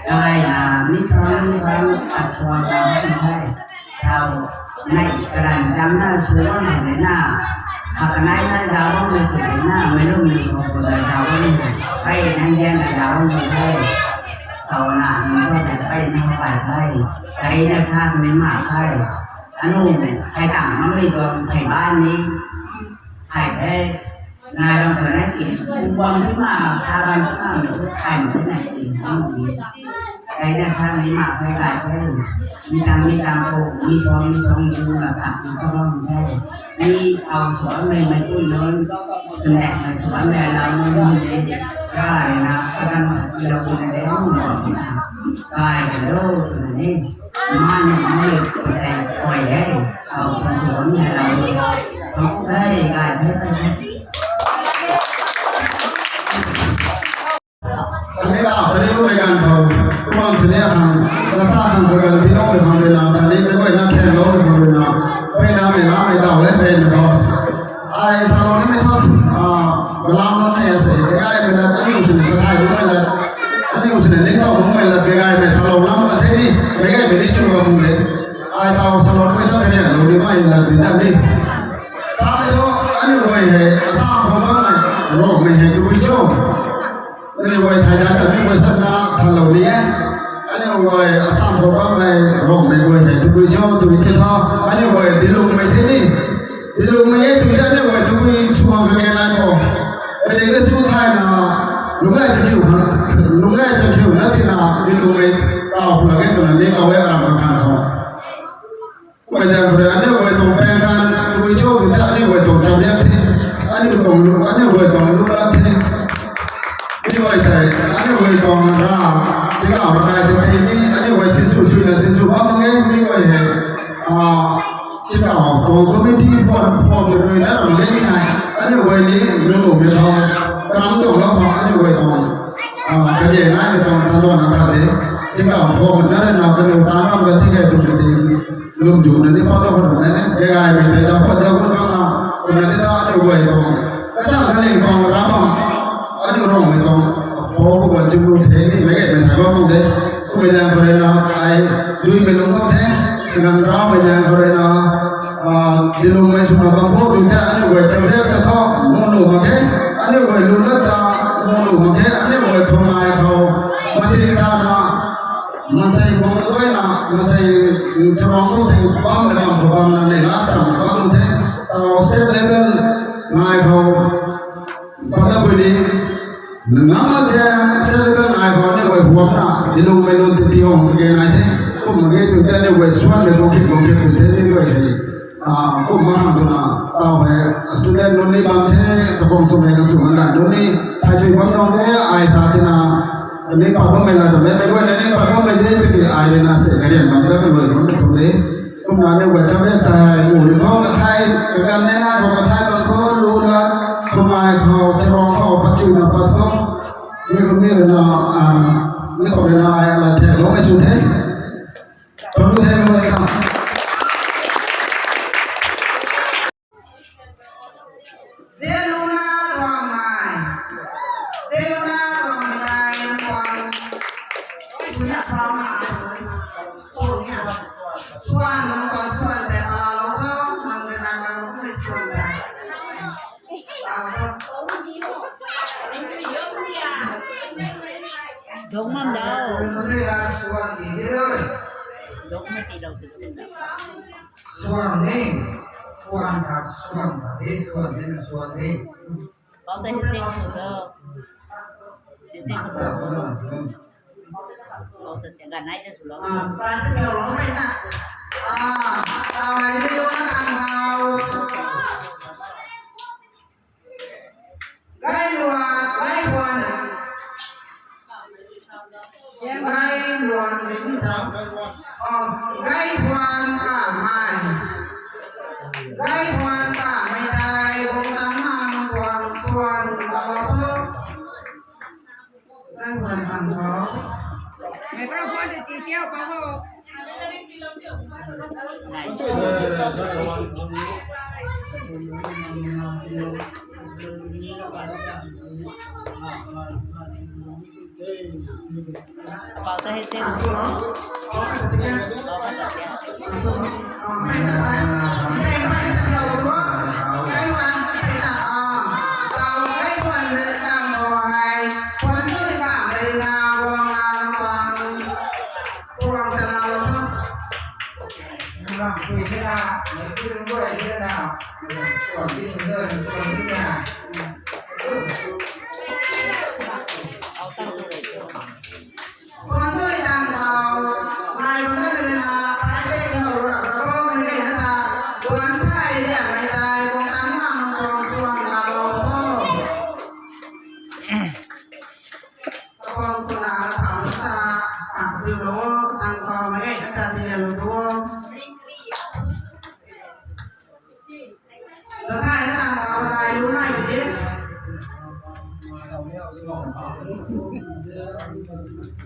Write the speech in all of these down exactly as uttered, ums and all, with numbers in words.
Ai na mi suang mi suang a suang na hai. Tau nai karan chang na suang na na. Kha kanai na zauc na su na mei lum ni ko ko da zauc na. Ai nang zian da zauc na hai. Tau na ni ko da ai na pai hai. Ai na sa ni ma hai. Anu khai tang ma mi ko khai ba ni. Khai hai. Nai ram khou nai ki, bam ti ma, sa bam ti ma, mei tu khai mei na ki, bam ti. Kai na sa mei ma khai kai the. Mi tang mi tang khou, mi song mi song mi song la tang mi khou bam the. Mi au suan mei mei tu non, tunek mei suan mei lau mei mei de. Kai na, kagan khat ki lau ki na de, hong bam ti na. Kai ka lo, tu na ni. Mani mani kasei koi e, au sung sung ni lau. Hok dai gai dai dai. Kani ta tani lu mei gan khou, kumang sini khang, lasa khang khou gan ti nong mei khang rui na, kani mei guay na khen lou mei khang rui na, pei na mei la mei dau e pei na khou. Ai salou ni mei thu, ah, galam na mei ase, kai mei la, ani u sini sa thai lu mei la, ani u sini ning tau lu mei la, kai mei salou lam ma the ni, mei kai mei ni chu ga mu de. Ai tau salou ni mei thu kani lu ni mei la di da ni. Sa mei thu, ani guay hei, Assam khou bam mei, Rongmei hei tu bui cho. Ani guay thai da ta ni guay sa na than lou ni e. Ani guay Assam khou bam mei, Rongmei guay hei tu bui cho, tu bui ke tho. Ani guay Dilungmei the ni. Dilungmei e tu ta ni guay tu bui suang ka ke nai po. Pwding le su thai na, lungc gay chakhiu na, lungc gay chakhiu na ti na, Dilungmei, tau pula ke tu na ni kau e aram ka khan khou. Kummei zaeng khou rui, aniu guay tuang pang kan, tabui cho tw the, aniu guay tuang cham riak the, aniu tuang lu, aniu guay tuang lu lat the. Mi guay tei, aniu guay tuang ra, chingkau ra kai the the ni, aniu guay sinsw swna sinsw bam mak ge, mi guay hei, ah, chingkau tuang committee form, form rui na ram ge ni nai, aniu guay ni lu lu mi tho, karam tuang lou tho, aniu guay tuang, ah, kage nai mi tuang tan tuang na khat de, chingkau form na rui na kaniw tan ram kan thi khe tu ti. Lwm zu na ni pat lou khou na, kagaymei tei zauc pat zauc pat bam na, kumna ni ta aniu guay tuang. Kachang kaling tuang ram bam, aniu Rongmei tuang. Pou khou guan chim lu the ni, meic gaymei thai bam tuang de. Kummei zaeng khou rui na, ai, duimei lung bam the. Kaganv raumei zaeng khou rui na, ah, Dilungmei swna bam khou tu the, aniu guay cham riak ta tho, mu nu mak khe. Aniu guay lu lat ta, mu nu mak khe. Aniu guay khou nai khou, matik sa na, Masei khou tuaina, masei, mm, chabang khou thei bam na bam khou bam na nei la cham bam the. Tau state level ngai khou, pata pui ni, nam na che state level ngai khou ni guay huam na, Dilungmei lun ti ti hong ke nai the. Kum ge tu te ni guay swan le kong khit kong khit tu te ni guay hei. Ah, kum ma khang tu na, tau hei, student nunc ni bam the, chapang sum hei ka sum ngai nunc ni, thai chui bam tuang the, ai sa ti na, ni pa bam mei la tu mei, mei guay na ni pa bam mei de, tu ki ai rui na se, ka rian bam da, mei guay nunc ni tu de. Kum na ni guay cham riak thai, mu rui khou ka thai, ka gan ne na khou ka thai bam khou, lu lat, khou mai khou, chabang khou, pat chui na pat khou. Mi kum ni rui na, ah, mi kum rui na ai la the, lou mei chu the. Thank you, thank you, welcome. Zeluna Rongmei. Zeluna Rongmei, Rong. Punya Rongmei. Punya. Swan, nang tuang swan de, ala lo tho, nang de nang nang lo mei swan de. Ala lo tho. Dong mam dau. Nang de nang swan de, de. Dong ma ti lo ti dong dau. Swan ni, swan ta, swan ta, de, swan ni, swan ni. Bau ta hi sing tu do. Hi sing tu do. Bau ta tiang ganai ta su lo. Ah, pa ta tiang lo mai na. Ah, tau mai ni lo na ang hau. Gailuan, Gaihuan. Gailuan, Gaihuan, ah, mai. Microphone de ti tiau pa ho. Pau ta hei che.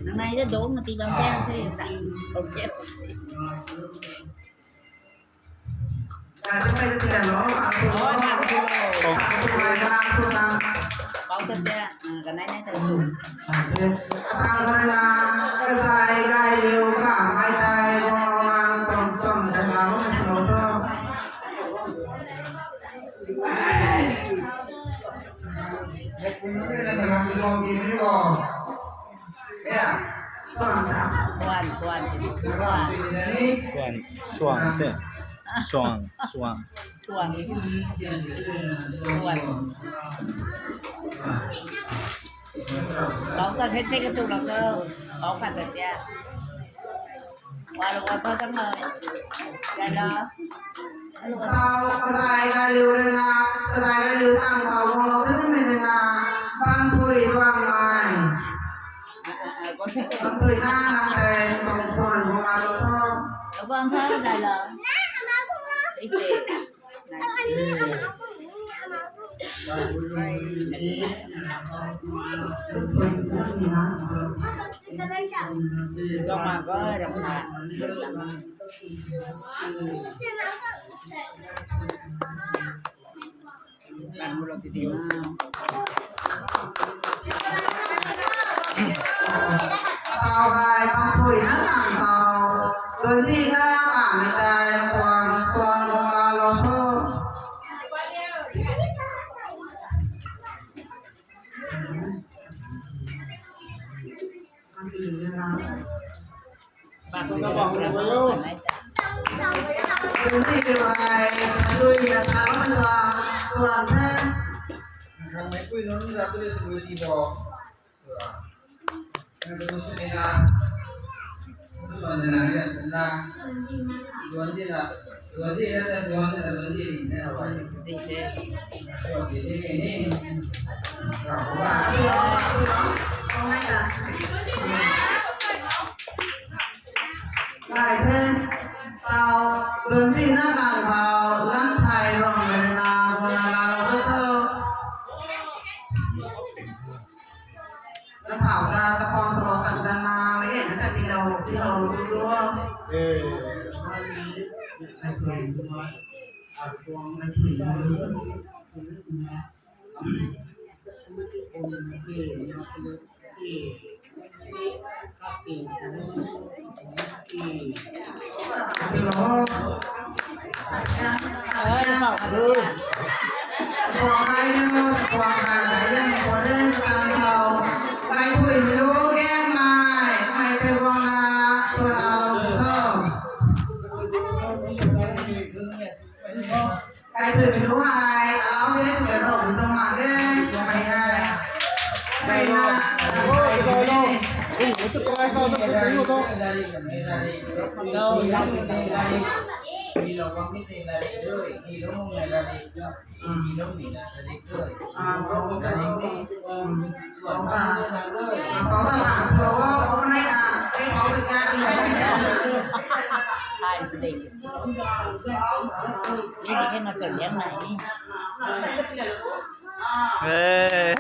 Nang nai de dong na ti bam te, te ta. Okay. Pau ta te, ah, kanai nai ta tu. Suan, suan, suan. Suan, suan te. Suan, suan. Suan. Suan. Bau ta khe che ka tu la ko. Bau ka ta tia. Wa lo wa ko ta ma. Ka la. Tau, kazai ga liu rui na, kazai ga liu tang tau guang lou the ni mei rui na, bam thui bam mai. Bam thui na, nang tei, tong suan guang la lou tho. Lo guang tho, dai lo. Ise. Guang ma ko, rap ma. Tau hei, tang thui na tang tau. Dunzi na tang mei tei, kuang suan guang la lou tho. Lai the, tau, dunzi na tang tau, lan thai rong mei na, rong na la lou tho. Na thau ta, sa pon sa lou tan dan na, mei na ta ti lou, ti lou lou tu lou. Kai thui mei lu hei, alau de, tw rou tuang mak ge, mei hei. Mei na, Hai, ding. Ni di khe ma soi liang nai ni. Hey.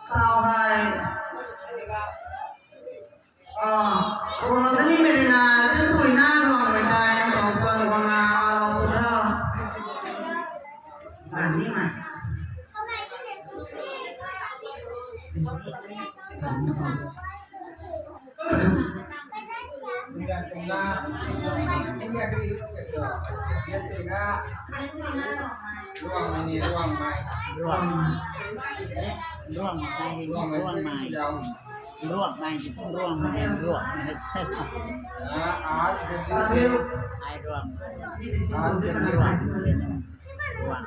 Tau hei. Ah, kono tani mei rina, zin thui na ruang mei tei, kong suan guang na, lau tun ra. Gan ni mei. Ruang mei, ruang mei. Ruang mei, ruang mei. Ruang mei, ruang mei. Ai ruang. Ruang. Ruang. Ruang.